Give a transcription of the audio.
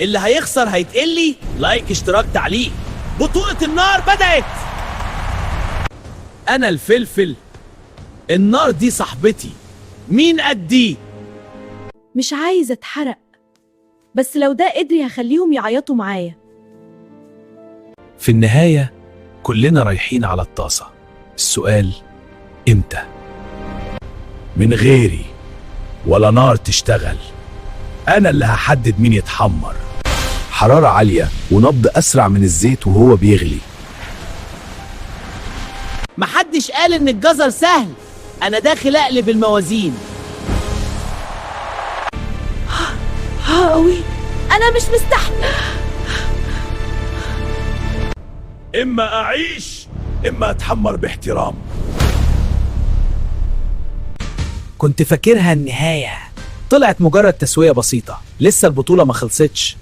اللي هيخسر هيتقلي like، اشتراك، تعليق. بطولة النار بدأت. أنا الفلفل، النار دي صاحبتي، مين قدي؟ مش عايزة اتحرق، بس لو ده قدري هخليهم يعيطوا معايا. في النهاية كلنا رايحين على الطاسة. السؤال امتى؟ من غيري ولا نار تشتغل، أنا اللي هحدد مين يتحمر. حرارة عالية ونبض أسرع من الزيت وهو بيغلي. محدش قال إن الجزر سهل، أنا داخل أقلب الموازين. ها قوي، انا مش مستحمل. إما أعيش إما أتحمر باحترام. كنت فاكرها النهاية، طلعت مجرد تسوية بسيطة. لسه البطولة ما خلصتش.